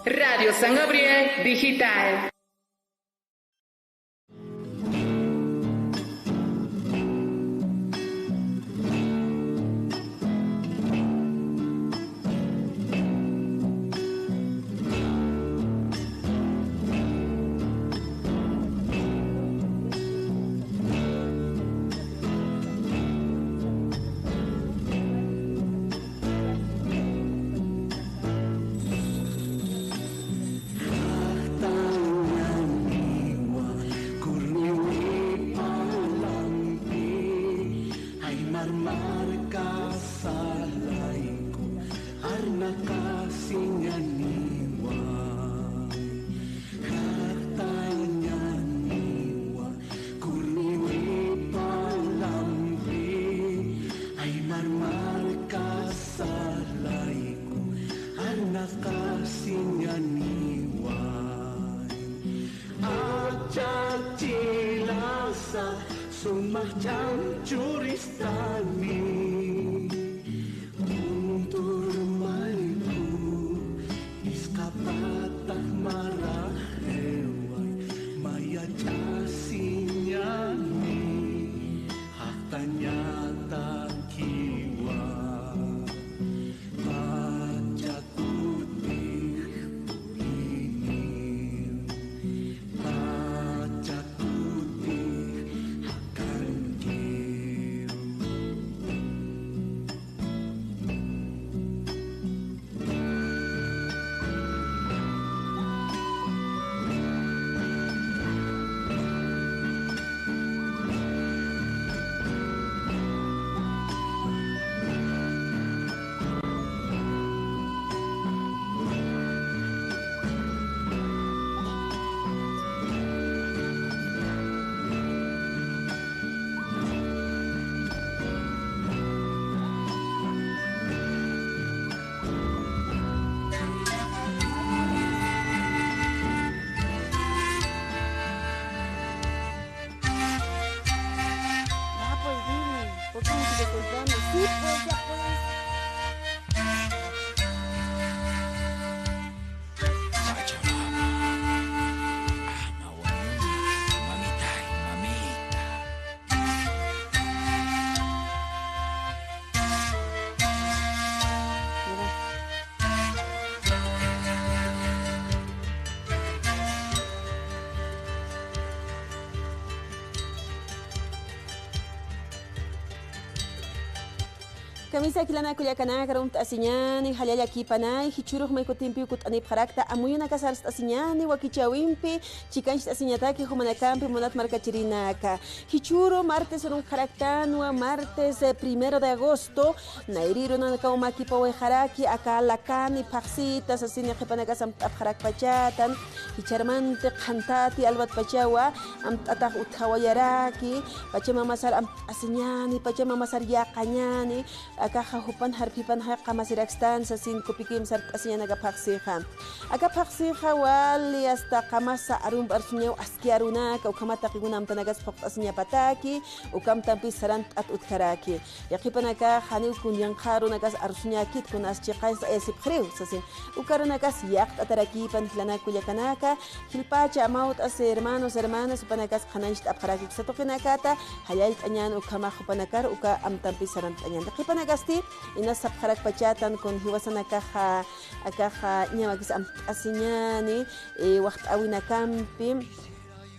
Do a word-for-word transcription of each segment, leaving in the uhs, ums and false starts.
Radio San Gabriel Digital. Jaqtañaniwa kurniwipa lampi, aymar markasa layku arnaqasiñaniwa. Jaqtañaniwa kurniwipa lampi, aymar markasa layku arnaqasiñaniwa. Achachilasa sumaq ch'amchuristani, kuntur mayku isqapataq maraq qiway mayachasiñani. Jaqtañatakiwa pachakutix puriniw, pachakutix jakañkiw. Ya, pues, dime, ¿por qué me sigues contando? Sí, pues, ya, pues. Pachamama, ama wañuna, mamitay, mamita. Kamisa jilanaka kullakanaka, arunt'asiñäni, jallalla kipanay, jichhürux may kutimpiw kutt'anipxarakta, amuyunakas arst'asiñäni wakichäwimpi, chikancht'asiñataki jumanakampi munat markachirinaka. Jichhüru martes urunkxaraktanwa, martes, eh, primero de agosto, nayri urunakaw mä kipawayxaraki, aka lakani phaxsita sasini qhipanakas amt'apxarakpachätan, jichhärmanti qhantäti alwatpachawa, amt'atax utjawayaraki, Pachamama sar amt'asiñäni, Pachamama sar yäqañäni, akaxa jupan jarphipanxa qamasirakstan sasin kupikim sart'asiñäni aka phaxsixa. Aka phaxsixa wali hasta qamasa arump arsuñaw aski arunaka, ukhamat taqikuna amtanakas phuqt'asiñapataki, uka amtampis sarantt'at utjaraki. Yaqhipanakax janiw kun yanqha arunakas arsuñäkit, kunas chiqañs ayasipxiriw sasin. Uka arunakas yaqt'atarakipan jilanaka kullakanaka, jilpacha amawt'as hermanos, hermanas, jupanakas qhanañcht'apxaraki uksa tuqinakata, jallallt'añän ukhamax jupanakar uka amtampis sarantt'añän. Qhipanakasti inas sapxarakpachätan kun jiwasanakaxa, akaxa ñamakis amt'asiñäni, eh, waxt'äwinakampi,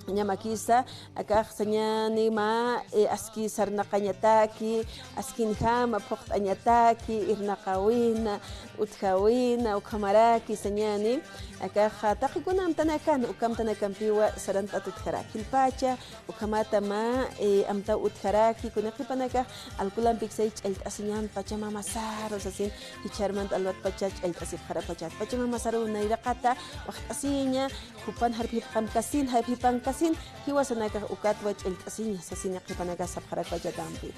ñamakisa, akax sañäni mä, eh, aski sarnaqañataki, askinjama phuqt'añataki, irnaqäwina, utjäwina, ukhamaraki sañäni, akaxa taqikuna amtanakan, uka amtanakampiwa sarantt'at utjaraki. Jilpacha, ukhamata mä, eh, amtaw utjaraki, kuna qhipanakax alcoholampiksay ch'allt'asiñän Pachamama saru sasin, jichhärmant alwatpacha ch'allt'asipxarakpachat. Pachamama saru nayraqata, waxt'asiña, jupan jarphipankasin, jarphipankas Jiwasanakax ukatwa ch'illt'asiña sasina qhipanakax sapxarakpachatampi.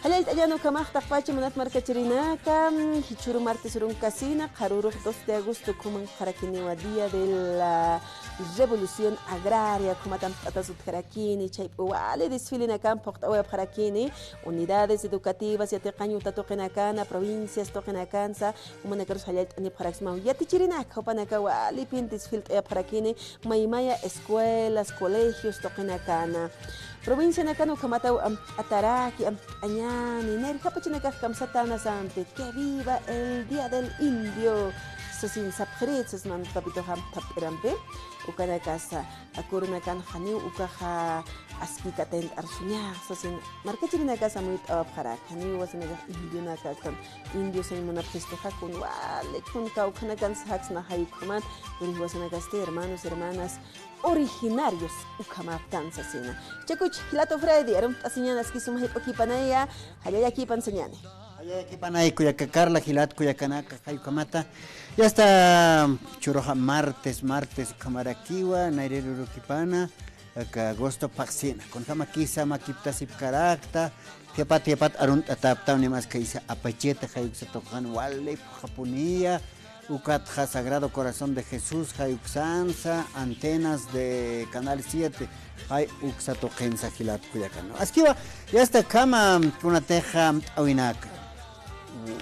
Jallallt'añan ukhamax taqpacha munat markachirinaka, jichhüru martes urunkasina, qharürux dos de agosto ukhaman qharakiniwa Día de la Revolución Agraria, ukhamat amt'atas utjarakini, chayp'u wali desfilenakan phuqt'awayapxarakini, unidades educativas yatiqañ uta tuqinakana, provincias tuqinakansa, jumanakarus jallallt'anipxaraksmaw yatichirinaka, jupanaka walipin desfilt'ayapxarakini, maymaya escuelas, colegios tuqinakana. Provincianakan ukhamataw amt'ataraki, amt'añani, nayrjapachinakax kamsatäna sampi, que viva el Día del Indio, sasin sapxirit, sas mantkapituxa amtap'irampi, ukanakasa, akurunakan janiw ukaxa aski katint'arsuñax, sasin markachirinakasa amuyt'awapxarak, janiw jiwasanakax indionaka, aktan indio sañ munapxistuxa, kun wali, kun kawkhanakan sajaksna jay ukhaman, pero jiwasanakasti hermanos, hermanas, originarios ukhamäptan sasina. Chakuch, jilata Freddy, arumt'asiñan aski suma jayp'akipanaya, jallallakipan sañani. Jallallakipanay kullaka Carla, jilat kullakanaka, jay ukhamata. Ya está, churuxa martes, martes ukhamarakiwa, nayrir urukipana, aka agosto phaxsina. Kunjamakisa makiptasipkarakta, jiwapat, jiwapat arunt'atäptaw, nimas khaysa apacheta, jay uksa tuqin wali phuqhapuniya, ukatxa Sagrado Corazón de Jesús, jay uksansa, antenas de Canal siete, jay uksa tuqinsa jilat kullakan. Askiwa, ya está, ukhama kunatixa amt'awinaka.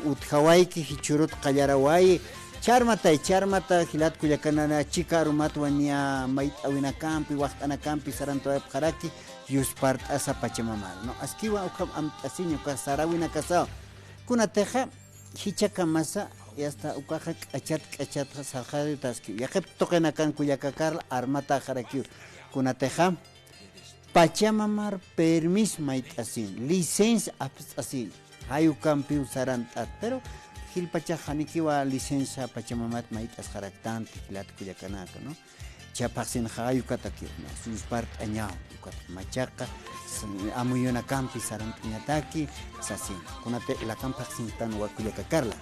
Utjawayki, jichhürut qallarwayi, ch'armatay, ch'armata, jilat kullakanaka, chika arumatwa niya mayt'awinakampi, waxt'anakampi sarantawayapxaraki, yuspart'asa Pachamamar. No, askiwa ukham amt'asiña, uka saräwinakasaw. Kunatixa, jichhakamasa, ya está, ukaxa k'achat, k'achatxa sarxaritaskiw. Yaqhip tuqinakan kullaka Carla, armatäxarakiw. Kunatixa, Pachamamar permiso mayt'asiñ, licencia apst'asiñ, jay ukampiw sarant'at, pero jilpachax janikiwa licencia Pachamamat mayt'asxaraktanti, jilat kullakanaka, ¿no? Chaphaxsin jay ukatakiw, ¿no? Yuspart'añaw, ukat machaqa, s-, amuyunakampi sarant'añataki, sasin. Kunati lakan phaxsintan wa kullaka Carla.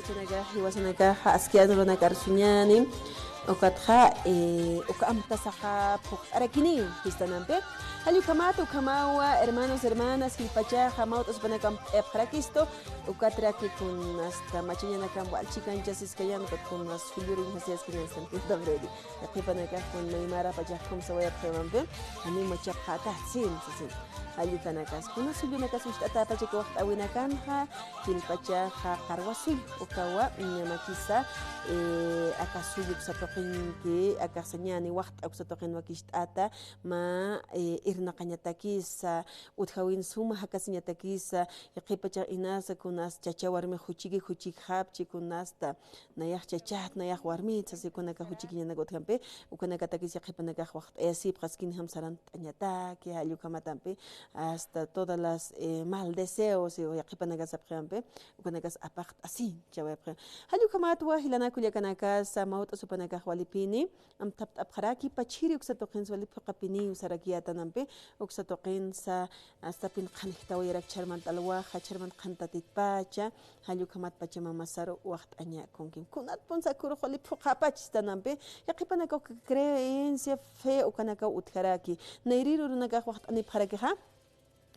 Jiwasanakaxa, jiwasanakaxa, askiyan urunakar suñani, ukatxa, eh, uka amtasaxa phuqt'arakini, jistanampi. Jall ukhamat, ukhamawa, hermanos, hermanas, jilpachaxa, mawt'as jupanakam amt'ayapxarakistu, ukatraki kun asta machañanakam wal chikanchasiskañan, ukat kun as jullurun jasiyaskañan, Santiago Bredi. Yaqhipanakax kun maymara pachax khumsawayapximampi, janiw machapxätasin, sasin. Jall ukanakas, kuna sullunakas wist'atäpachaki waxt'äwinakanxa, jilpachaxa qarwa sullu, ukawa, ñamakisa, eh, aka sullu uksa tuqinki, akax sañani waxt'a uksa tuqin wakicht'ata, mä, eh, irnaqañatakisa, utjawin suma jakasiñatakisa, yaqhipachax inasa kunas chacha warmi juchiki, juchikxapchi kunasta, nayax chachat, nayax warmit, sasi ukanaka juchikiñanak utjampi, ukanakatakis yaqhipanakax waxt'ayasipxaskinjam sarant'añataki, jall ukhamatampi, hasta todas las, eh, mal deseos, eh, yaqhipanakas sapximampi, ukanakas apaqt'asiñ, chawayapxi. Jall ukhamatwa, jilanak kullakanakasa, mawt'as jupanakax walipini, amthapt'apxaraki, pachiri uksa tuqinsa wali phuqhapiniw sarakiyätanampi, uksa tuqinsa, astapin qhanjtawayarak ch'armant alwaxa, ch'armant qhantatitpacha, jall ukhamat Pachamamasaru waxt'añakunkim. Kunatpunsa akhürux wali phuqhapach jistanampi, yaqhipanakax creencia, fe, ukanakaw utjaraki. Nayrir urunakax waxt'anipxarakixa,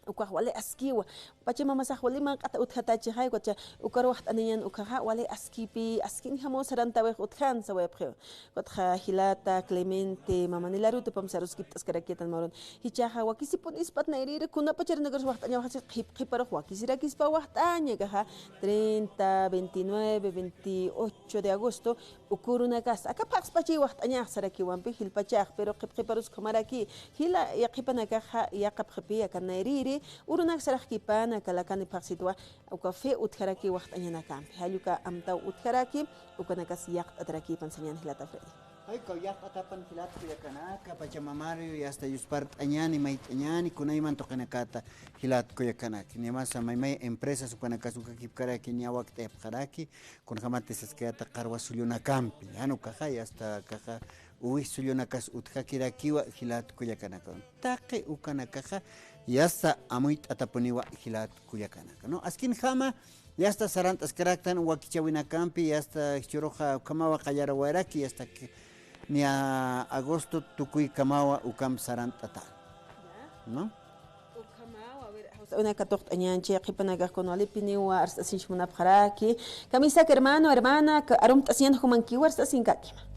ukax wali askiwa. Pachamamasax wali manq'at utjatachixa, ukacha, ukar waxt'aniñan ukhaxa, wali askipi, askinjamaw sarantawix utjan, sawayapxiwa. Ukatxa jilata Clemente Mamanila Ruta pamsaruskipt'askarakiyätan mä urun. Jichhaxa wakisipunispat nayrïri, kunapacharinakarus waxt'añawaxasi, qhip qhiparux wakisirakispa waxt'aña, akaxa treinta, veintinueve, veintiocho de agosto, uka urunakas, aka phaxspachi waxt'añax sarakiwampi, jilpachax, pero qhip qhiparus ukhamaraki, jila yaqhipanakaxa, yaqhip qhipi, aka nayrïri, urunak saraxkipana, aka lakani phaxsitwa, uka fe utjaraki waxt'añanakampi. Jall uka amtaw utjaraki, ukanakas yaqt'atarakipan sañan jilata Freddy. Jay ukaw yaqt'atapan jilat kullakanaka, Pachamamaru, ya está yuspart'añani, mayt'añani, kunayman tuqinakata jilat kullakanaka. Nimasa maymay empresas ukanakas ukakipkaraki, niya wakt'ayapxaraki, kunjamati saskayäta qarwa sullunakampi. Jan ukaxa, ya está akaxa, uwi sullunakas utjakirakiwa jilat kullakanaka. Taqi ukanakaxa, ya está amuyt'atapuniwa jilat kullakanaka. No, askinjama, Yasta sarant'askaraktan wakichäwinakampi, yasta jichhüruxa ukhamawa qallarawayaraki, yasta niya agosto tukuykamawa ukham sarant'ata. ¿No? Ukhamawa, a ver, jawst'awinaka katuqt'añäni, qhipanakax kun walipiniwa arst'asiñ munapxaraki. Kamisaki hermano, hermana, arumt'asiñan jumankiwa arst'asiñkakima.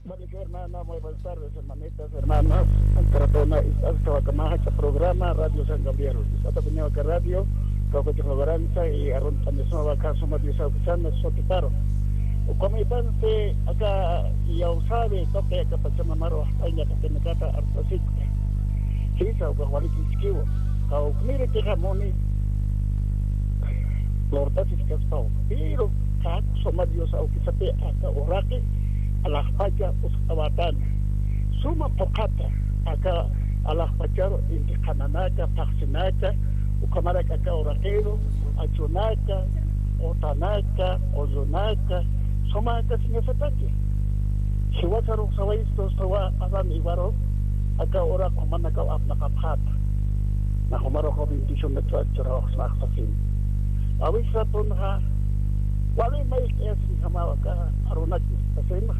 Bueno, hermana, muy buenas tardes, hermanitas, hermanas. Karatona, ist'askawakamaxa programa Radio San Gabriel. Ist'atapuniwaka radio, kawkachix lugaransa y arunt'anismawaka suma Dios awkisana sutiparu. Ukhamipansti aka iyawsäwi tuqi aka Pachamamaru wajt'añ yaqhipanakata arst'asikta. Jisa, ukax walikiskiwa. Kawkniritixa muni lurt'asiskaspaw. Pero aka suma Dios awkisati aka uraqi alaxpacha usq'awatana. Suma phuqhata aka alaxpacharu inti qhananaka, phaxsinaka, ukhamarak aka uraqiru achunaka, qutanaka, qullunaka, suma akasiñasataki. Jiwasarux sawayistu sawa Adán Evaru aka uraq jumanakaw apnaqapxäta. Nax jumarux bendición churawaxsmax sasina. Awis ratunxa wali mayk'ayasiñjamaw aka arunak ist'asinxa.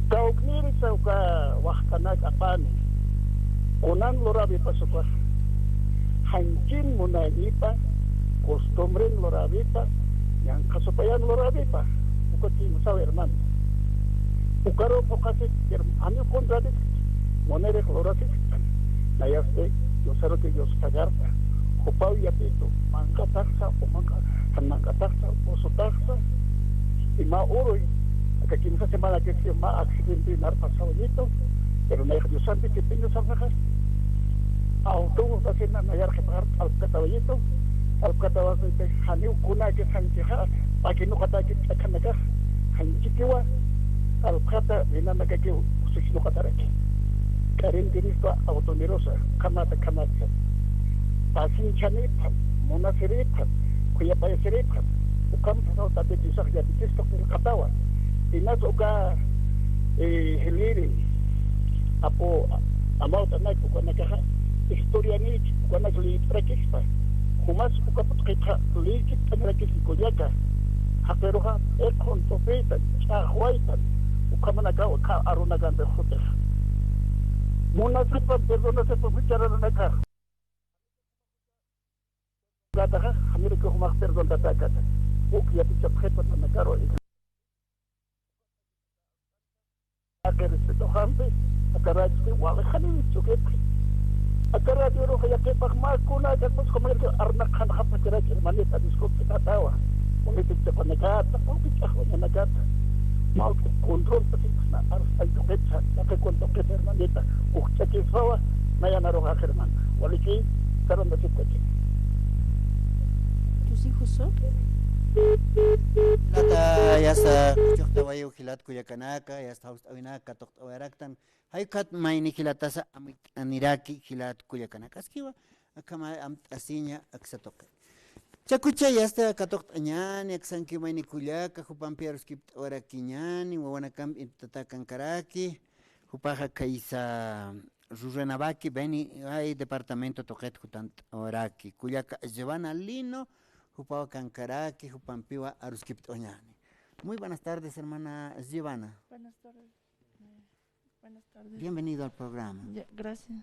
Kawknïrisa uka wajt'anak apani. Kunan luräwipas ukax. Janchin munäñipa, costumbren luräwipa, ñanqha supayan luräwipa, uka kimsaw hermano. Ukaru phuqhasit, janiw contrariskta, munirix lurasisktan. Nayasti Diosaruki Dios pagarta. Jupaw yatitu, manq'ataxsa, o manq'a-, jan manq'ataxsa, usutaxsa, y mä uruy, aka kimsa semanakiski mä accidente narpasawayitu, pero nayax Diosampi kitiñu samsaxasti. Autobusasina nayar qhipaxar q'alpkatawayitu, q'alpkatawasiti janiw kunäkis janchixa, p'akinuqatäkit ch'akhanakax, janchikiwa, q'alpkata, winanakakiw, usuchnuqataraki. K'arintirista autonirusa, ukhamata, ukhamata. Pasinchhanipxam, munasiripxam, khuyapayasiripxam, ukham pasaw Tata Diosax yatichistu qillqatawa. Inas uka, eh, jiliri, apu, amawt'anak ukanakaxa, historianïchi, ukanak liyt'arakispa. Jumas uka putqitxa liychipt'anirakispa kullaka. Jaqiruxa, iqhun tupitan, ch'axwaytan, ukhamanakaw, ukha arunakampi jutix. Munasipam, perdonasipam, jichharanakax. Kataxa, jamiraki jumax perdontatäkata. Uk yatichapxipa nanakaru. Aka respetoxampi, aka radiosti, wali janiw chukipxi. Aka radiorux yaqhipax mä kunäkaspas comercio arnaq qhanxapxataraki, hermanita, disculpe, tatawa. Muniti ch'apanakata, muniti ch'axwañanakata. Mawk'i control pasipxsna, arst'añ tuqitsa, yaqhikun tuqitsa, hermanita. Uk ch'akispawa, nayanarux, hermana. Waliki, sarant'asipkaki. ¿Tus hijos son? Jilata, yasta, kuchuqtawayiw, jilat kullakanaka, yasta, jawst'awinaka, katuqt'awayaraktan, jay ukat mayni jilatasa amuyt'aniraki, jilat kullakanaka. Askiwa, akhama amt'asiña, aksa tuqi. Chakucha, yasta, katuqt'añäni, aksankiw mayni kullaka, jupampi aruskipt'awarakiñäni, wawanakampi intatäkankaraki, jupaxa khaysa Rurrenabaque, Beni, ay, departamento tuqit jutant'awayaraki. Kullaka Giovanna Lino, jupawa kankaraki, jupampiwa aruskipt'awañäni. Muy buenas tardes, hermana Giovanna. Buenas tardes. Eh, buenas tardes. Bienvenido al programa. Ya, gracias.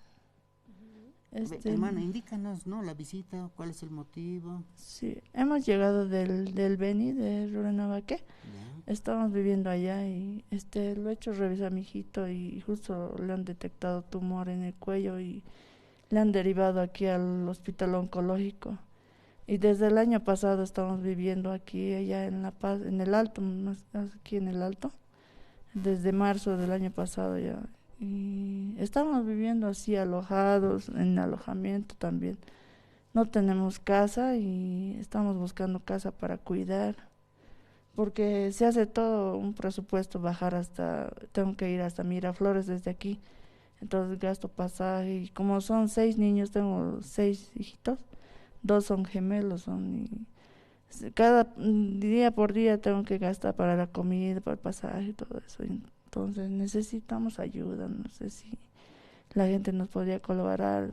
A ver, este, hermana, indícanos, ¿no? La visita, ¿cuál es el motivo? Sí, hemos llegado del, del Beni, de Rurrenabaque. Ya. Estábamos viviendo allá y, este, lo he hecho revisar a mi hijito y justo le han detectado tumor en el cuello y le han derivado aquí al hospital oncológico. Y desde el año pasado estamos viviendo aquí, allá en La Paz, en El Alto, más aquí en El Alto. Desde marzo del año pasado ya. Y estamos viviendo así, alojados, en alojamiento también. No tenemos casa y estamos buscando casa para cuidar. Porque se hace todo un presupuesto, bajar hasta, tengo que ir hasta Miraflores desde aquí. Entonces gasto pasaje. Y como son seis niños, tengo seis hijitos, dos son gemelos, son, y cada, mm, día por día tengo que gastar para la comida, para el pasaje, todo eso. Entonces necesitamos ayuda, no sé si la gente nos podría colaborar,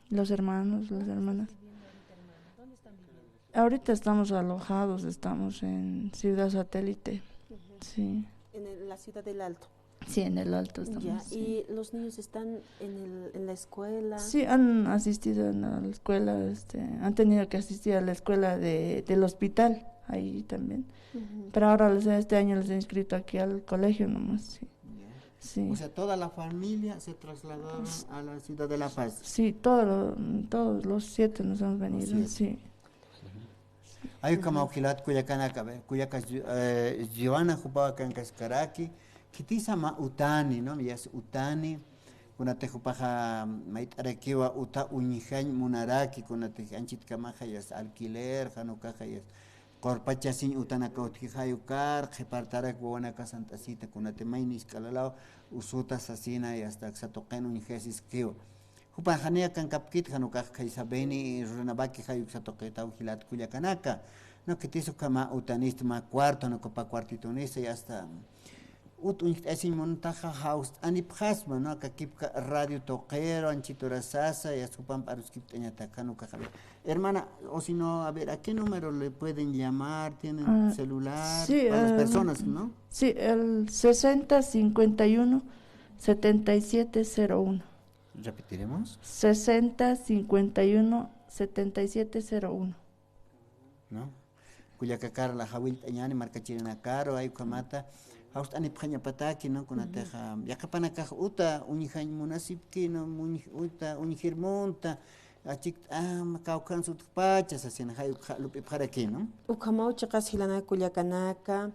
los hermanos, las hermanas. ¿Dónde están viviendo ahorita, hermana? ¿Dónde están viviendo? Ahorita estamos alojados, estamos en Ciudad Satélite. Ujú. Sí. En el- la ciudad del Alto. Sí, en el Alto estamos. Ya, sí. ¿Y los niños están en el, en la escuela? Sí, han asistido en la escuela, este, han tenido que asistir a la escuela de, del hospital, ahí también. Ujú. Pero ahora les, este año les he inscrito aquí al colegio nomás, sí. Ya. Sí. O sea, toda la familia se trasladaron a la ciudad de La Paz. Sí, todo lo- todos los siete nos hemos venido, siete. Sí. Ay, ukhamaw jilat kullakanaka, a ver, kullakas, eh, Joana jupawa kankaskaraki, khitis mä utani, ¿no? Yas utani, kunatix jupaxa mayt'arakiwa uta uñjañ munaraki, kunatix anchitkamaxa yas alquiler, jan ukaxa yas qurpachasiñ utanakaw utjixay ukar, qhipartarak wawanaka sant'asita, kunatix mayni isk'alalaw usuta sasina, yasta aksa tuqin uñjasiskiwa. Jupax janiy akankapkit, jan ukax khaysa Beni Rurrenabaque jay uksa tuqitaw jilat kullakanaka. No, khitis ukhama utanist mä cuarto, no, copa cuartitunista, y hasta ut uñjt'asiñ muntaxa jawst'anipxasma, ¿no? Aka kipka radio tuqiru, anchit urasasa, y hasta jupamp aruskipt'añatak, jan ukax, a ver. Hermana, o si no, a ver, ¿a qué número le pueden llamar? ¿Tienen celular? Ah, sí, para las personas, ¿no? Sí, el sesenta cincuenta y uno setenta y siete cero uno. Repetiremos. Sesenta cincuenta y uno setenta y siete cero uno. ¿No? Kullaka Carla, jawillt'añäni markachirinakaru, ay ukhamata jawst'anipxañapataki, ¿no? Kunatixa yaqhipanakax uta uñjañ munasipki, ¿no? Uñj- uta uñjir munta, achikt'ama, kawkhansa utjpacha sasina, jay ukxa lup'ipxaraki, ¿no? Ukhamaw chiqas jilanaka kullakanaka,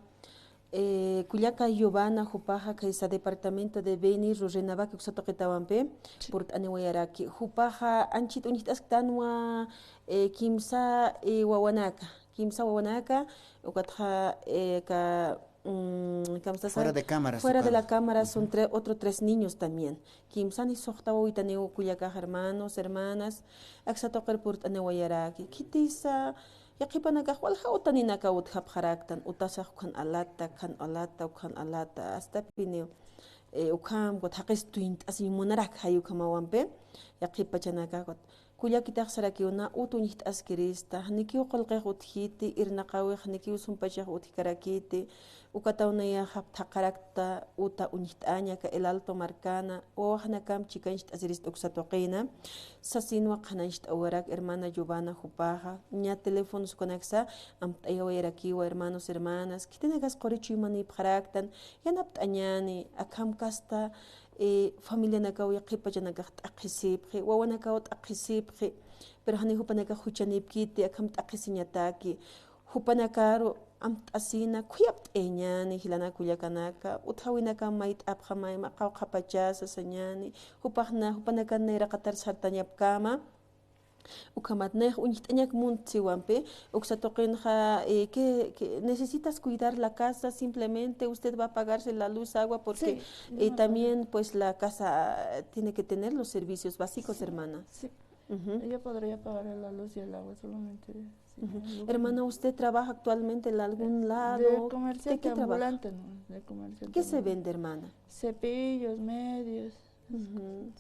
Eh, kullaka Giovanna, jupaxa khaysa departamento de Beni Rurrenabaque uksa tuqitawampi purt'aniwayaraki. Jupaxa anchit uñjt'asktanwa, eh, kimsa, eh, wawanaka, kimsa wawanaka, ukatxa, eh, ka, mm, kamsasa, fuera de cámara, fuera de la cámara son tre- otro tres niños también. Kimsani suxta wawitaniw kullakax hermanos, hermanas, aksa tuqir purt'aniwayaraki. Khitisa, yaqhipanakax walja utaninakaw utjapxaraktan, utasax ukhan alata, ukhan alata, ukhan alata, hasta piniw, eh, ukham, ukat jaqis tuñt'asiñ munarak jay ukhamawampi, yaqhip pachanakax, ukat kullakitax sarakiw na ut uñjt'askirista, janikiw qullqix utjiti, irnaqawix janikiw sumpachax utjkarakiti, ukataw nayax thaqharakta uta uñjt'aña aka El Alto markana, wawaxnakamp chikancht'asirist uksa tuqina, sasinwa qhanañcht'awarak hermana Giovanna jupaxa, ña teléfonos ukanaksa amt'ayawayarakiwa hermanos, hermanas, khitinakas quri chuymanipxaraktan, yanapt'añäni, akham kasta, eh, familianakaw yaqhip pachanakax t'aqhisipxi, wawanakaw t'aqhisipxi, pero jani jupanakax juchanipkiti, akham t'aqhisiñataki, jupanakaru amt'asina, khuyapt'ayañäni, jilanaka kullakanaka, utjawinakam mayt'apxamayma, qawqhapachasa sañäni, jupaxna, jupanakan nayraqatar sartañapkäma, ukhamat nayax uñjt'añak munt siwampi, uksa tuqinxa, eh, que, que necesitas cuidar la casa, simplemente usted va a pagarse la luz, agua, porque, sí, eh, no, también, pues, la casa tiene que tener los servicios básicos, sí, hermana. Sí. Ujú. Ella podría pagar la luz y el agua solamente, sí, ujú, el agua. Hermana, ¿usted trabaja actualmente en algún lado? De comerciante ambulante, ¿no? De comerciante ambulante. ¿Qué se vende, hermana? Cepillos, medios. Ujú.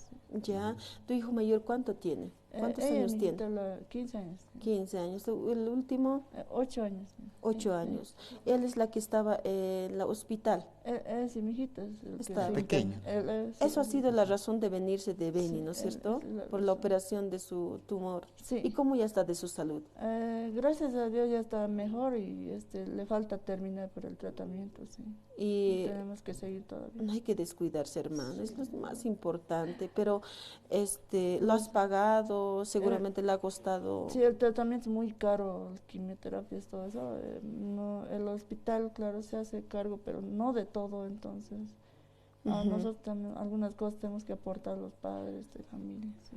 Ya. ¿Tu hijo mayor cuánto tiene? Eh, ¿cuántos años tiene? Ella, mi hijita, la, quince años tiene. Quince años. ¿El último? Eh, ocho años. Ocho años. Él es la que estaba en la hospital. Él, él sí, mi hijito, es el que está pequeño. Él, él, sí. Eso ha sido la razón de venirse de Beni, ¿no es cierto? Sí, esa es la razón. Por la operación de su tumor. Sí. ¿Y cómo ya está de su salud? Eh, gracias a Dios ya está mejor y, este, le falta terminar por el tratamiento, sí. Y tenemos que seguir todavía. No hay que descuidarse, hermano, es lo más importante, pero, este, lo has pagado, seguramente le ha costado. Sí, el tratamiento es muy caro, quimioterapias, todo eso, eh, no, el hospital, claro, se hace cargo, pero no de todo, entonces, a nosotros también, algunas cosas tenemos que aportar los padres de familia, sí.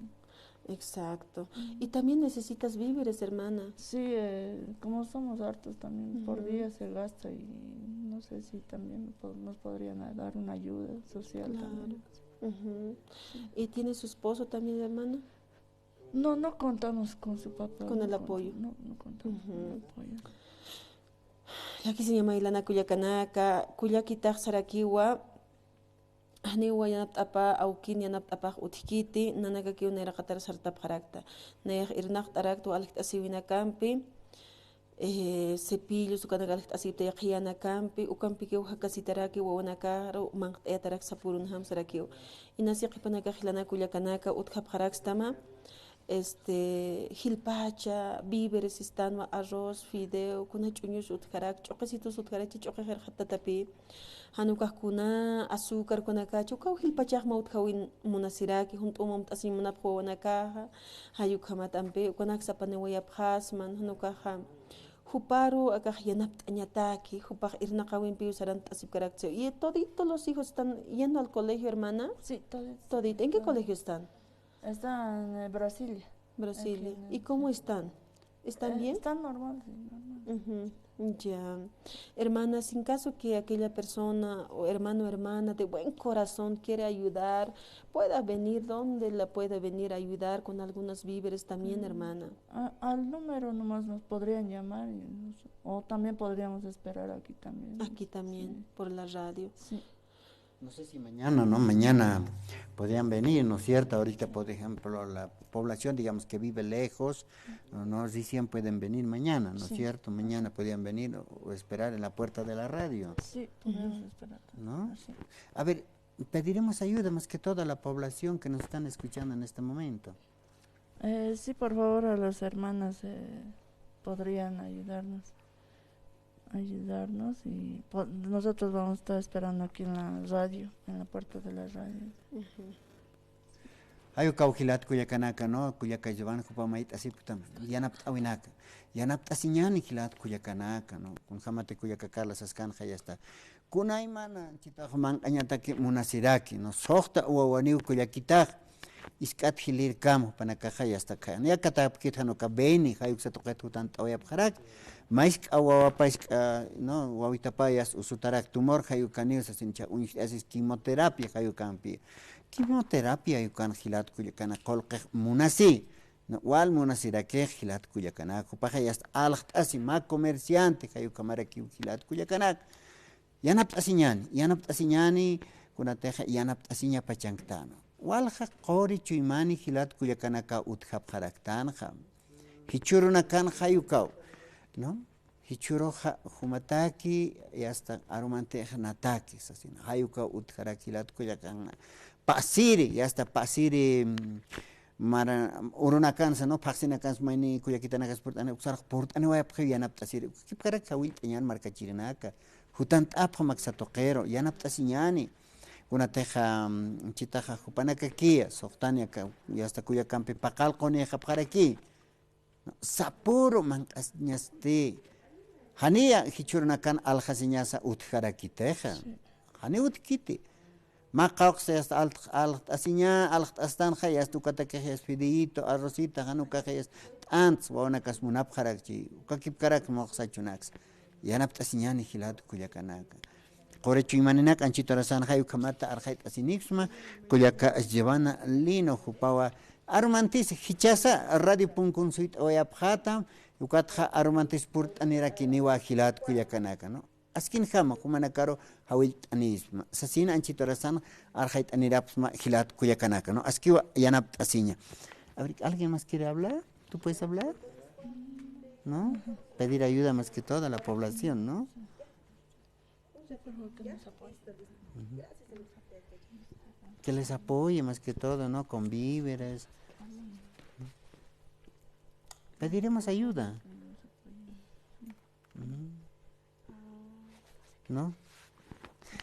Exacto. Y también necesitas víveres, hermana. Sí, eh, como somos hartos también, por día se gasta y no sé si también po- nos podrían a- dar una ayuda social también. Claro. ¿Y tiene su esposo también, hermana? No, no contamos con su papá. Con el apoyo. No, no contamos con el apoyo. Llakisiñama jilanaka kullakanaka, kullakitax sarakiwa, janiwa yanapt'apa, awkin yanapt'apax utjkiti, nanakakiw nayraqatar sartapxarakta. Nayax irnaqt'araktwa aljt'asiwinakampi, eh, cepillos, ukanaka aljt'asiptaya qhiyanakampi, ukampikiw jakasitaraki wawanakaru manq't'ayatarak sapürunjam sarakiw. Inasi qhipanaka jilanaka kullakanaka utjapxarakstama, este, jilpacha, víveres istanwa, arroz, fideo, kuna ch'uñus utjarak, ch'uqisitus utjarak, chi ch'uqi qillqat tatapï. Jan ukax kuna azúcar kunakacha, ukaw jilpachax mä utjawin munasiraki, junt'u umamt'asiñ munapxi wawanakaxa, jay ukhamat ampi, ukanak sapaniwayapxasman, jan ukaxa juparu akax yanapt'añataki, jupax irnaqawimpiw sarant'asipkarakchi. Y todito los hijos están yendo al colegio, hermana? Sí, todito. Todito. ¿En qué colegio están? Está en, eh, Brasilia. Brasilia. Aquí en el... ¿Y cómo están? ¿Están bien? Eh, están normal, sí, normal. Ujú, ya. Hermana, sin caso que aquella persona o hermano, hermana de buen corazón quiere ayudar, pueda venir, donde la pueda venir a ayudar con algunos víveres también, hermana. A, al número nomás nos podrían llamar, y nos... o también podríamos esperar aquí también. Aquí también, sí, por la radio. Sí. No sé si mañana, ¿no? Mañana podrían venir, ¿no es cierto? Ahorita, por ejemplo, la población, digamos, que vive lejos, ¿no? No sé si pueden venir mañana, ¿no es cierto? Mañana podrían venir o, o esperar en la puerta de la radio. Sí, podemos esperar. ¿No? Sí. A ver, pediremos ayuda más que todo a la población que nos están escuchando en este momento. Eh, sí, por favor, a las hermanas, eh, podrían ayudarnos, ayudarnos y po-, nosotros vamos a estar esperando aquí en la radio, en la puerta de la radio. Ujú. Jay ukaw jilat kullakanaka, ¿no? Kullaka Giovanna jupa mayt'asipktam, yanapt'awinaka. Yanapt'asiñäni jilat kullakanaka, ¿no? Kunjamati kullaka Carla saskanxa ya está. Kunaymana chitax manq'añataki munasiraki, ¿no? Suxta uwawaniw kullakitax, isk'at jilïrkam jupanakaxa ya está khaya. Niya katapkit jan uka Beni, jay uksa tuqit jutant'awayapxaraki. Mä jisk'a wawapa jisk'a, ¿no? Wawitapa ya está usutarak tumor, jay ukaniw sasin cha uñjt'asis quimioterapia, jay ukampi. Quimioterapia jay ukan jilat kullakana qullqix munasi. ¿No? Wal munasirakix jilat kullakanaka, jupaxa ya está aljt'asi mä comerciante, jay ukhamarakiw jilat kullakanaka. Yanapt'asiñäni, yanapt'asiñäni, kunatixa yanapt'asiña pachanktanwa. Walja quri chuymani jilat kullakanaka utjapxaraktanxa. Jichhürunakan jay ukaw, ¿no? Jichhüruxa jumataki, ya está arumantix nataki, sasin. Jay ukaw utjarak jilat kullakanaka. Pasiri, ya está pasiri, mm, mara, urunakansa, ¿no? Phaxsinakansa mayni kullakitanakas purt'ani, uksarux purt'aniwayapxiw yanapt'asiri. Ukakipkarak jawillt'añän markachirinaka. Jutant'apxam aksa tuqiru, yanapt'asiñäni. Kunatixa, mm, chitaxa jupanakakiya, suxtani aka, ya está kullakampi paqallqunïxapxaraki. Sapüru manq'asiñasti. Janiya jichhürunakan aljasiñasa utjarakitixa. Sí. Janiw utjkiti. Mä qawqsa ya está al-, aljt'asiña, aljt'astanxa ya está ukatakix ya está fideíto, arrocito, jan ukaxa ya está t'antas, wawanakas munapxarakchi, ukakipkarak muxsachunaksa. Yanapt'asiñäni jilat kullakanaka. Quri chuymaninak Anchito Arosanxa jay ukhamata arxayt'asinipxsma, kullaka Giovanna Lino jupawa arumantis jichhasa radio punkun suyt'awayapxätam, ukatxa arumantis purt'anirakiniwa jilat kullakanaka, ¿no? Askinjama jumanakaru jawillt'anipxsma, sasin Anchito Arosan arxayt'anirapxsma jilat kullakanaka, ¿no? Askiwa yanapt'asiña. A ver, ¿alguien más quiere hablar? ¿Tú puedes hablar? ¿No? Pedir ayuda más que todo a la población, ¿no? Sí, por favor, que nos apoye. Ujú. Que les apoye más que todo, ¿no? Con víveres. Pediremos ayuda. Ujú. ¿No?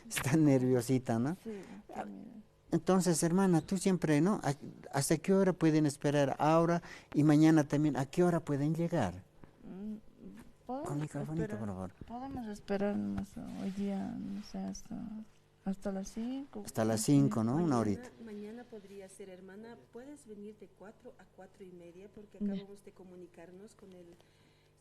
Está nerviosita, ¿no? Sí, está nerviosa. Entonces, hermana, tú siempre, ¿no? ¿A-, hasta qué hora pueden esperar ahora y mañana también? ¿A qué hora pueden llegar? Mm, podemos esperar. Con microfonito, por favor. Podemos esperar, no sé, hoy día, no sé, hasta, hasta las cinco. Hasta las cinco, ¿no? Una horita. Mañana, mañana podría ser, hermana. Puedes venir de cuatro a cuatro y media porque acabamos de comunicarnos con el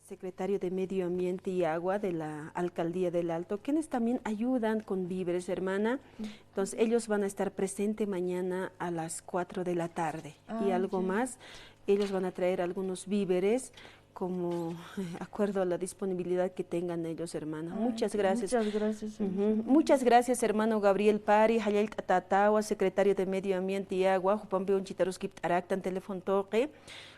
secretario de Medio Ambiente y Agua de la Alcaldía del Alto, quienes también ayudan con víveres, hermana. Entonces, ellos van a estar presentes mañana a las cuatro de la tarde. Y algo más, ellos van a traer algunos víveres como acuerdo a la disponibilidad que tengan ellos, hermana. Muchas gracias. Muchas gracias, hermana. Ujú. Muchas gracias, hermano Gabriel Pari, jallallt'atätawa, secretario de Medio Ambiente y Agua, jupampiw anchitaruskipt'araktan teléfono tuqi.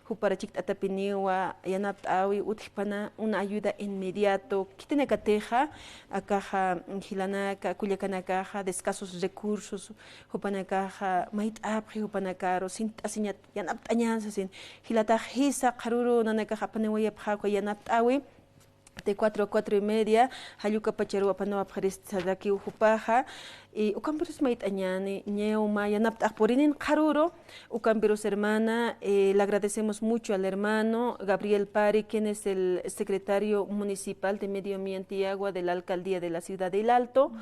jupar chikt'atapiniwa yanapt'äwi utjpana una ayuda inmediato, khitinakatixa, akaxa, jilanaka, kullakanakaxa, de escasos recursos, jupanakaxa, mayt'apxi, jupanakaru, sint'asiñat, yanapt'añän sasin, jilatax jisa, qharüru, nanakax apaniwayapxä uka yanapt'äwi, de cuatro a cuatro y media, jall ukapacharu apaniwapxarist sarakiw jupaxa, y ukampirus mayt'añäni, ñew mä yanapt'ax purinin qharüru, ukampirus hermana, eh, le agradecemos mucho al hermano Gabriel Pari, quien es el secretario municipal de Medio Ambiente y Agua de la alcaldía de la ciudad de El Alto.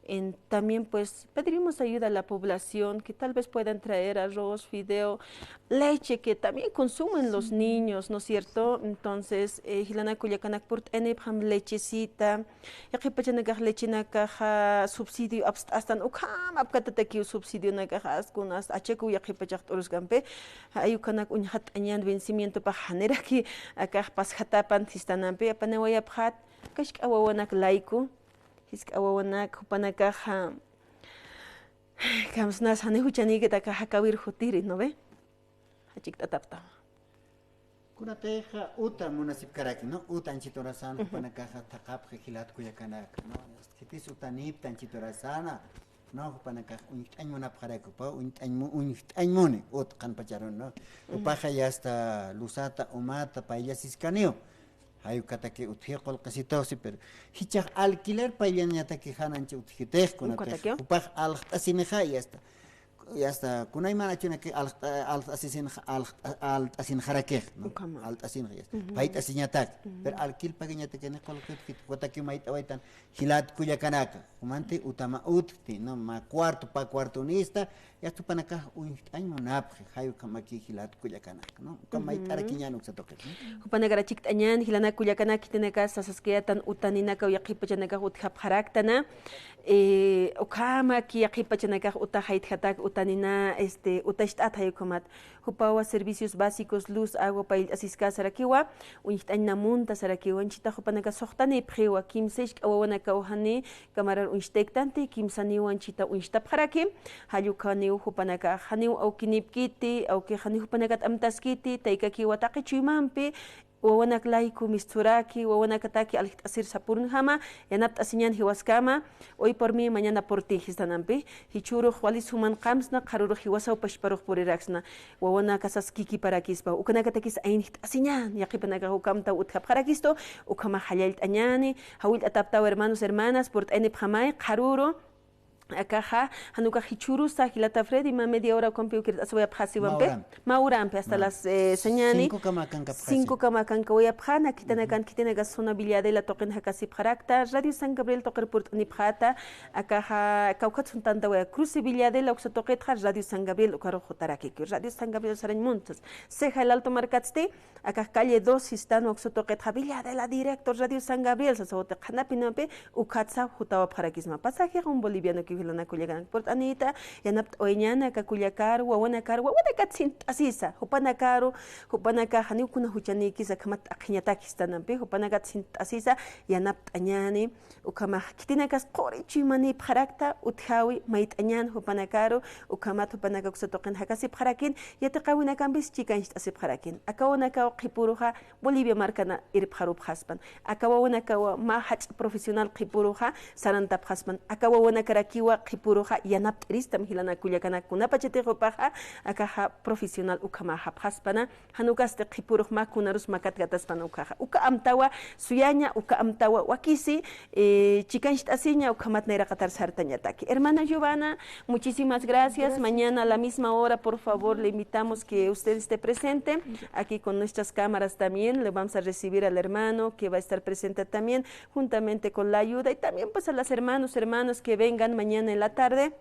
En, también, pues, pediremos ayuda a la población que tal vez puedan traer arroz, fideo, leche, que también consumen los niños, ¿no es cierto? Entonces, eh, jilanak kullakanak purt'anipxam lechecita, yaqhipachanakax lechenakaxa subsidio apst'astan, ukham apkatatakiw subsidionakaxa, askunas achakuw yaqhipachax t'uruskampi, jay ukanak uñjat'añän vencimientopax janiraki akax pasjatapan sistanampi, apaniwayapxät, kask'a wawanak layku, jisk'a wawanak jupanakaxa, kamsnas jani juchanikit aka jakawir jutiri, ¿no ve? Jachikt'atapxtam. Kunatixa uta munasipkaraki, ¿no? Uta anchit urasan, jupanakaxa thaqhapxi jilat kullakanaka, ¿no? Khitis utanipta anchit urasana, ¿no? Jupanakax uñjt'añ munapxaraki, jupa uñjt'añ mu-, uñjt'añ muni, ut qhanpacharun, ¿no? Jupaxa ya está luzata, umata, paylla siskaniw. Jay ukataki utji qullqisituxsi, pero jichhax alquiler payllañataki jan ancha utjitix, kunatix jupax alxt'asinixa, ya está. Ya está, kunayman achunaki alxt'a-, alxt'asisin-, alxt'a-, alt'asinxarakix, ¿no? Ukhama. Alt'asinxa, ya está. Payt'asiñatak. Pero alquil pagañataki ni qullqi utjit, ukataki mayt'awaytan jilat kullakanaka. Jumanti utama utjti, ¿no? Mä cuarto, pä cuartonista, ya está, jupanakax uñjt'añ munapxi, jay ukhamaki jilat kullakanaka, ¿no? Ukham mayt'arakiñän uksa tuqit, ¿no? Jupanakar chikt'añän, jilanak kullakanak, khitinakas sasaskayätan utaninakaw yaqhipachanakax utjapxaraktana, eh, ukhamaki yaqhipachanakax uta jaytjatak utanina, este, utacht'at jay ukhamat. Jupawa servicios básicos, luz, agua, payllt'asiska sarakiwa, uñjt'añna munta sarakiwa, anchhitax jupanakax suxtanipxiwa, kimsa jisk'a wawanakaw jani, kamarar uñstayktanti, kimsaniw anchhita uñstapxaraki, jall ukhaniw jupanakax janiw awkinipkiti, awkix janiw jupanakat amtaskiti, taykakiwa taqi chuymampi, wawanak layku mistsuraki, wawanakataki aljt'asir sapürunjama, yanapt'asiñän jiwaskama, hoy por mí, mañana por ti, jistanampi, jichhürux wali suman qamsna, qharürux jiwasaw pachparux puriraksna, wawanaka saskïkiparakispa, ukanakatakis aynjt'asiñän, yaqhipanakax ukham utjapxarakistu, ukhamax jallallt'añäni, jawillt'ataptaw hermanos, hermanas, purt'ayanipxamay, qharüru, akaxa, jan ukax jichhürusa, jilata Freddy, mä media hora ukampiw kirt'asiwayapxäsiwampi. Mä urampi. Mä urampi, hasta las, eh, sañäni. Cinco kama akankapxäsi. Cinco kama akankawayapxäna, khitinakan, khitinakas zona Villa Adela tuqin jakasipxarakta, Radio San Gabriel tuqir purt'anipxäta, akaxa, kawkhat suntantawaya, Cruce Villa Adela uksa tuqitxa, Radio San Gabriel ukarux jutarakikiw. Radio San Gabriel sarañ muntas. Ceja El Alto markatsti, akax calle dos sistan uksa tuqitxa Villa Adela directo Radio San Gabriel sasa uti qhanapinampi ukhatsa jutawapxarakisma. Pasajex un bolivianokiw jilanak kullakanak purt'anita, yanapt'awayañäni aka kullakaru, wawanakaru, wawanakat sint'asisa, jupanakaru, jupanakax janiw kuna juchanikisa, akhamat t'aqhiñatak jistanampi, jupanakat sint'asisa, yanapt'añäni, ukhamax khitinakas quri chuymanipxarakta, utjawi, mayt'añän jupanakaru, ukhamat jupanaka uksa tuqin jakasipxarakin, yatiqäwinakampis chikancht'asipxarakin. Aka wawanakaw qhipüruxa Bolivia markana irpxarupxaspan. Aka wawanakawa mä jach'a profesional qhipüruxa sarantapxaspan. Aka wawanakarakiwa qhipüruxa yanapt'iristam jilanak kullakanak kunapachatix jupaxa, akaxa profesional ukhamäxapxaspana. Jan ukasti qhipürux mä kunarus makatkataspan ukaxa. Uka amtawa suyaña, uka amtawa wakisi, eh, chikancht'asiña, ukhamat nayraqatar sartañataki. Hermana Giovanna, muchísimas gracias. Gracias. Mañana a la misma hora, por favor, le invitamos que usted esté presente aquí con nuestras cámaras también. Le vamos a recibir al hermano que va a estar presente también, juntamente con la ayuda. Y también, pues, a las hermanos, hermanos que vengan mañana en la tarde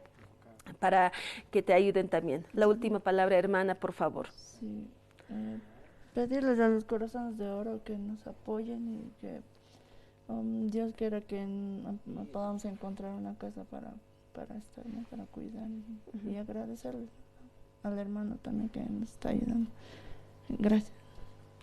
para que te ayuden también. La última palabra, hermana, por favor. Sí. Eh, pedirles a los corazones de oro que nos apoyen y que, um, Dios quiera que en-, podamos encontrar una casa para, para estar, ¿no? Para cuidar y, y agradecerle al hermano también que nos está ayudando. Gracias.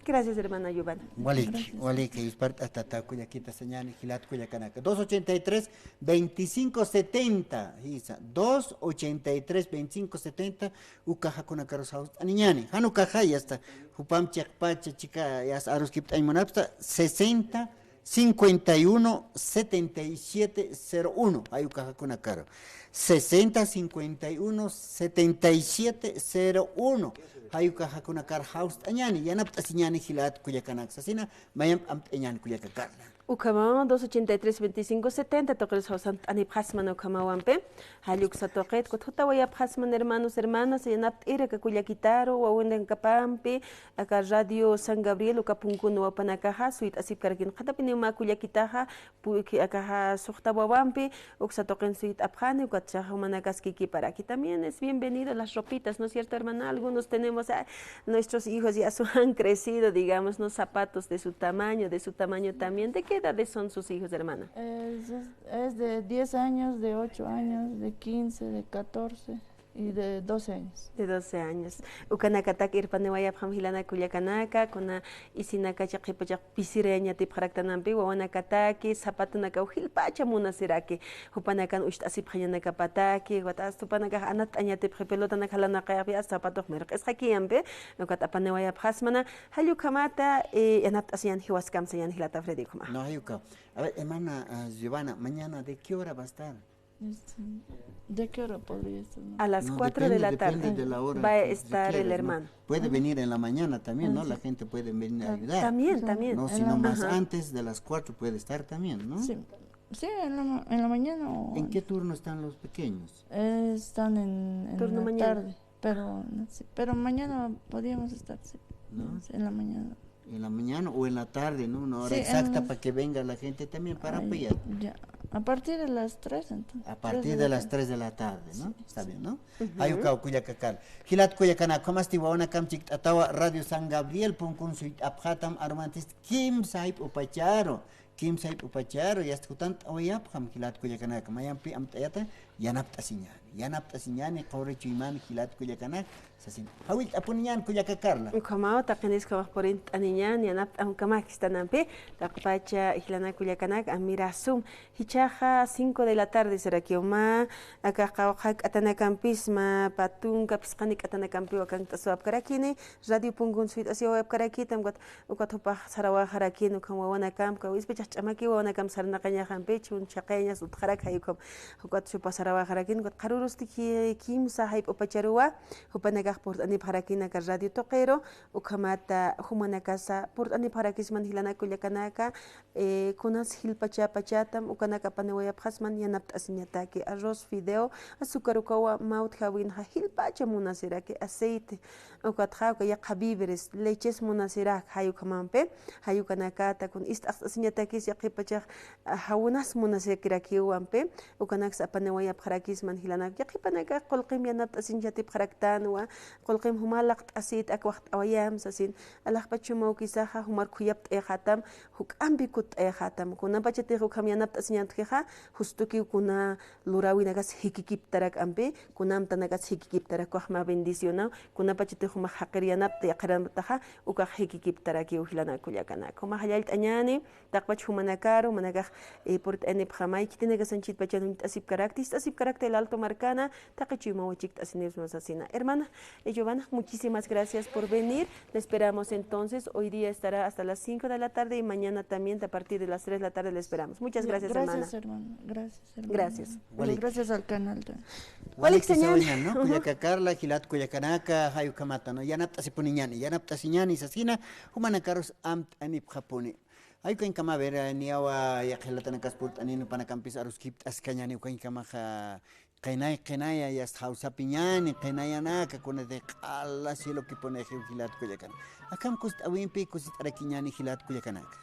Gracias, hermana Giovanna. Walik, gracias. Walik, yuspart'atata kullakita sañani jilat kullakanaka. Dos ochenta y tres, veinticinco setenta, jisa, dos ochenta y tres, veinticinco setenta, ukaxa kunakarus jawst'aniñani. Jan ukaxa, ya está. Jupam chiqpacha chika, ya está, aruskipt'añ munapxta, sesenta, cincuenta y uno, setenta y siete, cero uno. Jay ukaxa kunakaru. Sesenta, cincuenta y uno, setenta y siete, cero uno. Jay ukaxa kunakar jawst'añani, yanapt'asiñani jilat kullakanak sasina, mayamp amt'añani kullaka Carla. Ukhamaw, dos ochenta y tres, veinticinco setenta, tuqirus jawsant'anipxasman ukhamawampi. Jall uksa tuqit, ukat jutawayapxasman hermanos, hermanas, yanapt'ir aka kullakitaru, wawinakapampi, aka Radio San Gabriel, uka punkun jupanakaxa, suyt'asipkarakin. Qhatapiniw mä kullakitaxa, purki akaxa suxta wawampi, uksa tuqin suyt'apxani, ukat jumanakaskïkiparaki. También es bienvenido las ropitas, ¿no es cierto, hermana? Algunos tenemos, ah, nuestros hijos ya son, han crecido, digamos, ¿no? Zapatos de su tamaño, de su tamaño también. ¿De qué edades son sus hijos, hermana? Es, es de diez años, de ocho años, de quince, de catorce y de doce años. De doce años. Ukanakatak irpaniwayapxam jilanak kullakanaka, kuna isinakachi qhipachax pisirayañ yatipxaraktanampi, wawanakataki, zapatonakaw jilpacha munasiraki, jupanakan ucht'asipxañanakapataki, ukat asta jupanakax anatt'añ yatipxi pelotanak jalanaqayapxi, asta zapatox mirq'isxakiyampi, ukat apaniwayapxasmana, jall ukhamata, eh, yanapt'asiñan jiwaskamsañan jilata Freddy ukhama. No, jay uka. A ver, hermana, ah, Giovanna, mañana, ¿de qué hora va a estar? Este, ¿de qué hora podría estar, no? A las cuatro de la tarde. No, depende, depende de la hora que se quiera, ¿no? Va a estar el hermano. Puede venir en la mañana también, ¿no? Ah, sí. La gente puede venir a ayudar. También, también. No, sino más antes de las cuatro puede estar también, ¿no? Sí. Sí, en la ma-, en la mañana o... ¿En qué turno están los pequeños? Eh, están en, en la tarde. Turno mañana. Pero, no sé, pero mañana podríamos estar, sí. ¿No? Sí, en la mañana. En la mañana o en la tarde, ¿no? Una hora exacta para que venga la gente también para apoyar. Ya. A partir de las tres, entonces. A partir de las tres de la tarde, ¿no? Sí. Está bien, ¿no? Jay ukaw kullaka Carla. Jilat kullakanak, ukhamasti wawanakam chikt'atawa Radio San Gabriel punkun suyt'apxatam, arumantis kimsa jayp'u pacharu, kimsa jayp'u pacharu, ya está, jutant'awayapxam jilat kullakanak, mayampi amt'ayata, yanapt'asiñani, yanapt'asiñani, quri chuymani jilat kullakanak, sasin. Jawillt'apuniñan kullaka Carla. Ukhamaw, taqinis ukhamax purint'aniñan, yanapt'am ukhamakistanampi, taqpacha jilanak kullakanak, amirasum, jichhaxa cinco de la tarde sarakiw mä, aka qawqha k'atanakampi mä, pä tunka phisqani k'atanakampiw akankt'asiwapkarakini, radio punkun suyt'asiwayapkarakitam, ukat Ukat jupax sarawayxarakini ukham wawanakamp, uka wispachax ch'amaki wawanakamp sarnaqañaxampi, chhun chhaqayañas utxarak jay ukham. Ukat jupax sarawayxarakini, ukat qharürusti ki-, kimsa jayp'u pacharuwa, jupanakax purt'anipxarakini aka radio tuqiru, ukhamata jumanakasa purt'anipxarakisman jilanak kullakanaka, eh, kunas jilpachapachatam, ukanak apaniwayapxasman yanapt'asiñataki, arroz, fideo, azúcar ukawa, mä utjäwinxa jilpacha munasiraki, aceite, Ukatxa, uka yaqha víveres, leches munasirak, jay ukhamampi, jay ukanakata, kun ist'axt'asiñatakis yaqhipachax, ah, jawnas munasirakiwampi, ukanaksa apaniwayapxarakisman jilanak, yaqhipanakax qullqim yanapt'asiñ yatipxaraktanwa, qullqim jumax laqt'asit, ak waxt'awayam sasin, alaxpach chumawkisaxa, jumar khuyapt'ayxatam, juk'ampi kutt'ayxatam, kunapachatix ukham yanapt'asiñatkixa, justukiw kuna luräwinakas jikikiptarak ampi, kuna amtanakas jikikiptarak, ukax mä bendicionaw, kunapachatix jumax jaqir yanapta, yaqhir yanaptaxa, ukax jikikiptarakiw jilanak kullakanaka. Jumax jallallt'añäni, taqpach jumanakaru, jumanakax, eh, purt'anipxamay, khitinakasanchitpachan uñt'asipkarakta, ist'asipkarakta el Alto markana, taqi chuymawa chikt'asinipxsma sasina. Hermana, eh, Giovanna, muchísimas gracias por venir. Le esperamos entonces. Hoy día estará hasta las cinco de la tarde y mañana también a partir de las tres de la tarde le esperamos. Muchas gracias, hermana. Gracias, hermana. Gracias, hermana. Gracias. Bueno, gracias al canal también. Walik sañäni, ¿no? Kullaka Carla, jilat kullakanaka, jay ukhamata, ¿no? Yanapt'asipuniñäni, yanapt'asiñäni sasina, jumanakarus amt'anipxapuni. Jay ukankama, a ver, eh, niyawa yaqha jilatanakas purt'anini, jupanakampis aruskipt'askañäni, ukankamaxa, qinay, qinaya, yasta jawsapiñäni, qinayanaka, kunati q'ala cielokipunix jilat kullakan. Akham kusist'awimpi kusist'arakiñäni jilat kullakanaka.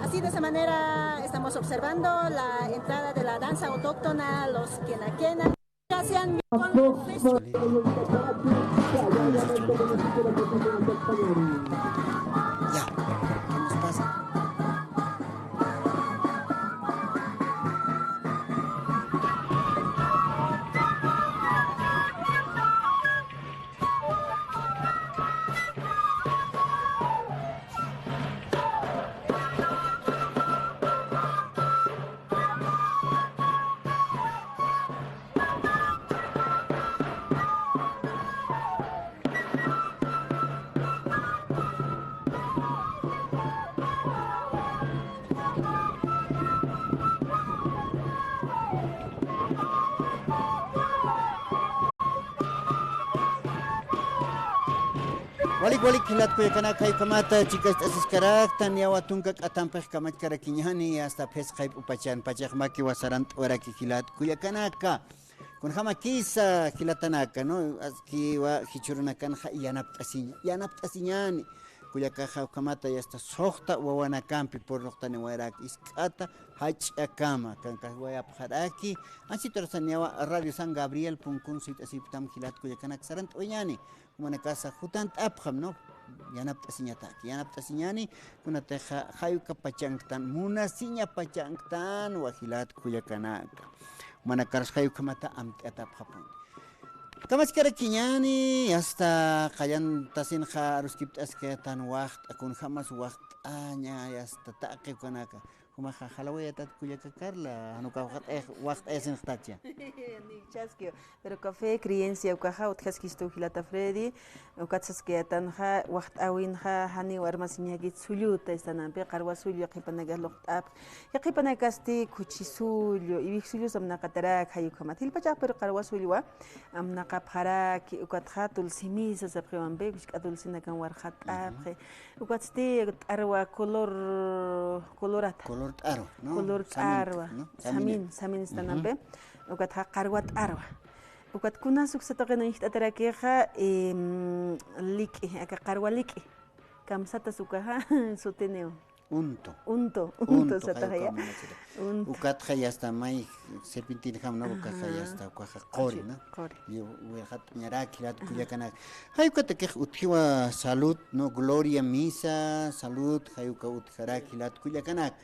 Así, de esa manera estamos observando la entrada de la danza autóctona, los quena quena. Hacían con los... Ya, ¿qué nos pasa? Walik, walik, jilat kullakanaka, jay ukhamata chikast'asiskaraktan, niyawa tunka k'atampix kamachkarakiñäni, hasta phisqa jayp'u pachan, pachax makiwa sarant'waraki jilat kullakanaka. Kunjamakisa jilatanaka, ¿no? Askiwa jichhürunakanxa yanapt'asiña, yanapt'asiñäni. Kullakaxa ukhamata yasta suxta wawanakampi purnuqtaniwayarak isk'ata jach'akama, kankax wayapxaraki. Anchhitu arsa niyawa Radio San Gabriel punkun suyt'asiptam jilat kullakanak sarant'wayañäni. Jumanakasa jutant'apxam, ¿no? Yanapt'asiñataki, yanapt'asiñäni, kunatixa jay uka pachanktan, munasiña pachanktanwa jilat kullakanaka. Jumanakarus jay ukhamata amt'atapxapuni. Kamachkarakiñäni, hasta qallantasinxa aruskipt'asktan waxt'a, kunjamas waxt'aña, hasta taqi ukanaka. Jumaxa jalawayatat kullaka Carla, jan uka waxt'ay-, waxt'ayasinxtatcha. Niy chaskiw, pero café creencia ukaxa utjaskistu jilata Freddy, ukat saskayätanxa waxt'äwinxa janiw armasiñäkit sulluta, istanampi qarwa sullu yaqhipanakax luqt'apxi. Yaqhipanakasti khuchi sullu, iwij sullu samnaqatarak jay ukhamat. Jilpachax pero qarwa sulluwa amnaqapxaraki, ukatxa dulce misa sapxiwampi, jisk'a dulcenakan warxat'apxi. Ukatsti t'arwa color, colorata. Color t'arwa, ¿no? Color t'arwa. Samin, ¿no? Samin, samin istanampi. Ukatxa qarwa t'arwa. Ukat kunas uksa tuqin uñjt'atarakixa, em, lik'i, aka qarwa lik'i. Kamsatas ukaxa, sutiniw. Unto. Unto, unto, unto, sataxaya. Unto. Ukatxa yasta may serpentinjam, ¿no? Ukaxa yasta, ukaxa quri, ¿no? Quri. Wirxat'añarak jilat kullakanaka. Jay ukatakix utjiwa salud, ¿no? Gloria misa, salud, jay uka utjarak jilat kullakanaka.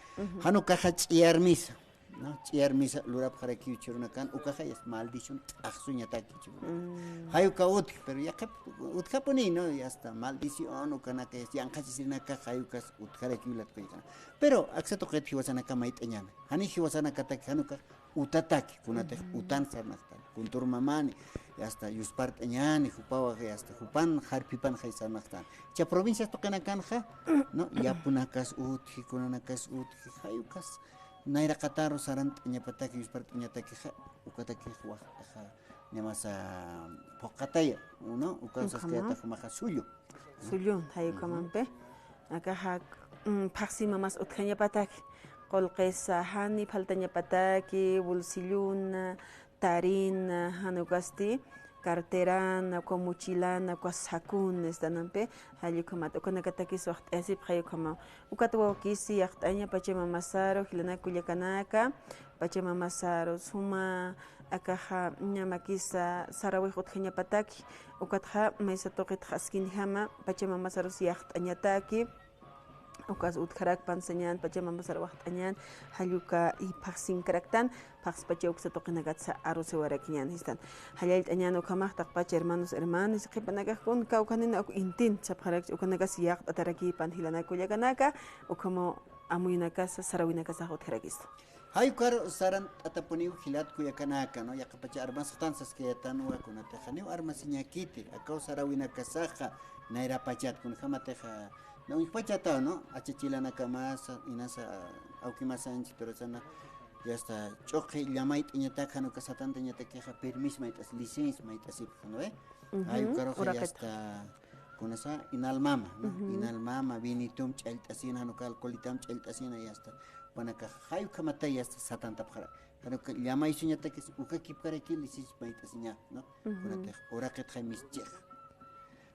Jan ukaxa ch'iyar misa. ¿No? Ch'iyar misa lurapxarakiw jichhürunakan, ukaxa yasta maldición t'axsuñataki jichhürunakan. Jay uka utji, pero yaqhip utjapuni, ¿no? Yasta maldición, ukanaka yasta yanqhachasirinaka, jay ukas utjarakiw jilat kullakanaka. Pero aksa tuqit jiwasanaka mayt'añäni. Jani jiwasanakataki jan ukax utataki, kunatix utan sarnaqtan. Kuntur mamani, yasta yuspart'añäni, jupawa, yasta jupan, jarphipanxay sarnaqtan. Jichha provincias tuqinakanxa, ¿no? Yapunakas utji, kunanakas utji, jay ukas nayraqataru sarant'añapataki, yuspart'añatakixa, ukatakix waxt'axa, ñamasa phuqataya, ¿no? Ukan saskayata jumaxa sullu. Sullu, jay ukhamampi. Akaxa, mm, phaxsi mamas utjañapataki, qullqisa jani faltañapataki, bolsilluna, tarina, jan ukasti, carterana, uka mochilana, uka sakuna, istanampi, jay ukhamat, ukanakatakis waxt'ayasipxi jay ukhamaw. Ukat wawkisi yaqt'aña Pachamamasaru, jilanaka kullakanaka, Pachamamasaru, suma akaxa ñamakisa sarawix utjañapataki, ukatxa maysa tuqitxa askinjama, Pachamamasarus yaqt'añataki, Ukas utjarakpan sañan, Pachamama sarwaqt'añan, jall uka phaxsinkaraktan, phaxspacha uksa tuqinakatsa arusiwarakiñän sistan. Jallallt'añän ukhamax taqpacha hermanos, hermanas, qhipanakax kun kawkhanina uk intin sapxarakchi, ukanakas yaqt'atarakïpan jilanaka kullakanaka, ukhamaw amuyunakasa, sarawinakasax utjarakistu. Jay ukaru sarant'atapuniw jilat kullakanaka, ¿no? Yaqhipacha armasxtan saskayätanwa, kunatix janiw armasiñäkiti, akaw sarawinakasaxa, nayrapachat, kunjamatixa, ¿no? Uñjpachataw, ¿no? Achachilanakamas, inasa, awkimasanchi, turasana, y hasta ch'uqi llamayt'añatak, jan uka satantañatakixa, permiso mayt'as, licencia mayt'asipxi, ¿no ve? Ujú, jay ukaruxa, y uraqita. Hasta, kunasa, inalmama, ¿no? Ujú. Inalmama, vinitum ch'allt'asina, jan uka alcoholitam ch'allt'asina, y hasta, jupanakax, jay ukhamatay, y hasta satantapxara. Jan uka llamaysuñatakis, uka kipkarakil, licencia mayt'asiña, ¿no? Ujú. Kunatix, uraqit jay mischix.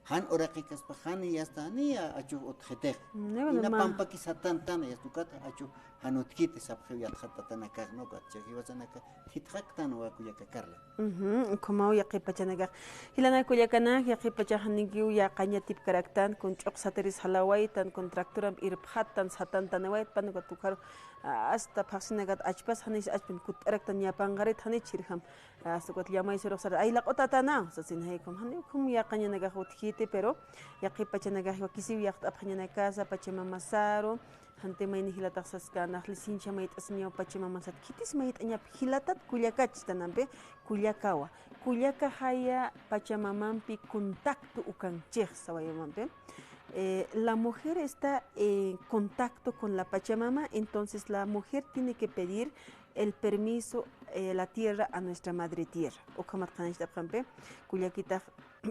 Jan uraqikaspa, jan y hasta, ni a-, achux utjitix. Ina pampaki satantan, y hasta ukat achux jan utjiti sapxiw yatxatatanakax, ¿no? Ukat jiwasanaka, jitxaktanwa kullaka Carla. Ujú, ukhamaw yaqhip pachanakax. Jilanaka kullakanak, yaqhip pachax janikiw yaqañ yatipkaraktan, kun ch'uq satiris jalawaytan, kun tractoramp irpxattan, satantaniwaytpan, ukat ukharu, a-, hasta phaxsinakat achpas, janis achpan kutt'araktan, ñapanqarit, janich irjam. Hasta ukat llamay surux sar, ay, laq'utatana, sasin jay ukham, jani ukham yaqañanakax utjiti, pero yaqhip pachanakax wakisiw yaqt'apxañanakasa, Pachamamasaru, janti mayni jilatax saskänxa, licencia mayt'asiñaw Pachamamansat, khitis mayt'añap jilatat kullakach, tanampi, kullakawa. Kullaka jaya Pachamamampi contacto ukanchix, sawayamampi. Eh, la mujer está en contacto con la Pachamama, entonces la mujer tiene que pedir el permiso, eh, la tierra a nuestra madre tierra. Ukhamat qhanañcht'apxampi, kullakitax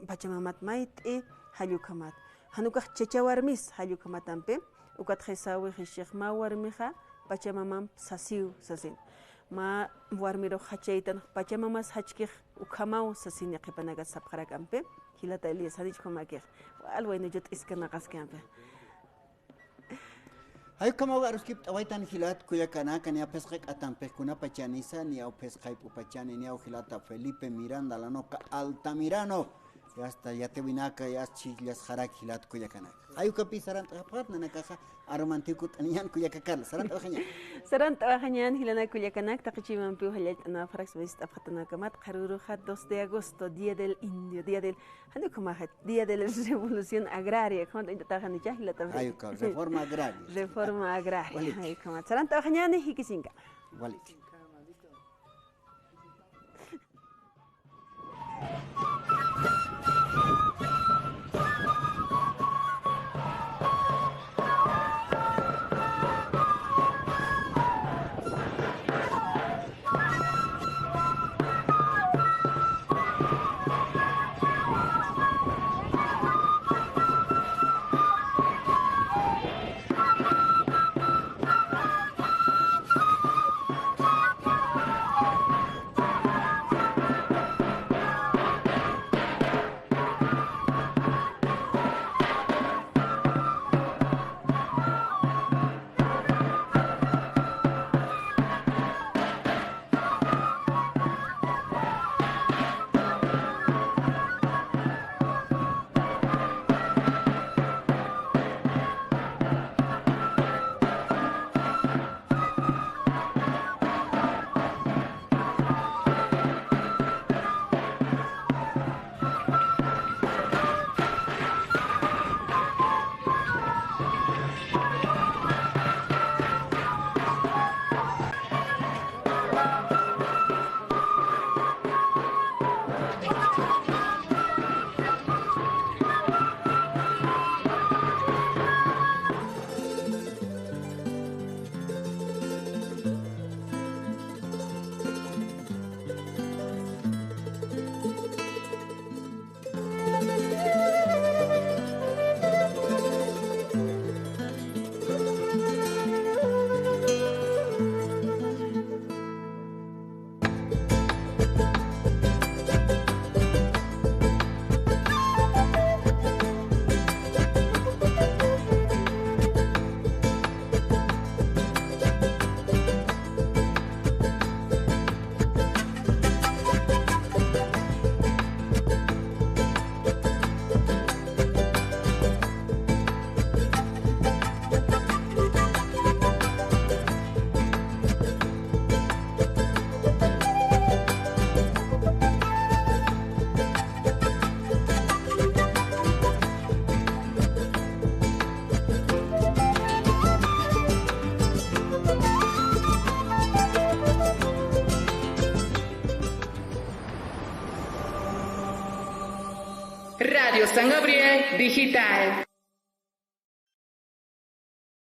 Pachamamat mayt'i, jall ukhamat. Jan ukax chacha warmis, jall ukhamatampi, ukat jisawi jisix mä warmixa, Pachamamamp sasiw, sasin. Mä warmirux jachaytan, Pachamamas jachkix ukhamaw, sasin qhipanakat sapxarakampi, jilata Elías, janich ukhamakix. Wal waynu yut'iskanaqaskampi. Jay ukhamaw aruskipt'awaytan jilat kullakanaka, niya phisqa k'atampix kunapachanisa, niyaw phisqa jayp'upachani, niyaw jilata Felipe Miranda, Lanoca Altamirano, y hasta yatiwinaka, y hasta chhijllasxarak jilat kullakanaka. Jay ukapï sarant'apxat, nanakaxa arumantï kut'aniñän kullaka Carla, sarant'awaxañän. Sarant'awaxañän jilanaka kullakanak, taqi chuymampiw jallallt'anapxarak, sumist'apxatanakamat, qharüruxa dos de agosto, Día del Indio, Día del Jani ukhamaxa, Día de la Revolución Agraria, ukhamaw uñt'ataxanicha, jilata. Jay uka, reforma agraria. Reforma agraria. Walik. Jay ukhamat. Sarant'awaxañäni, jikisiñkama. Walik. San Gabriel Digital.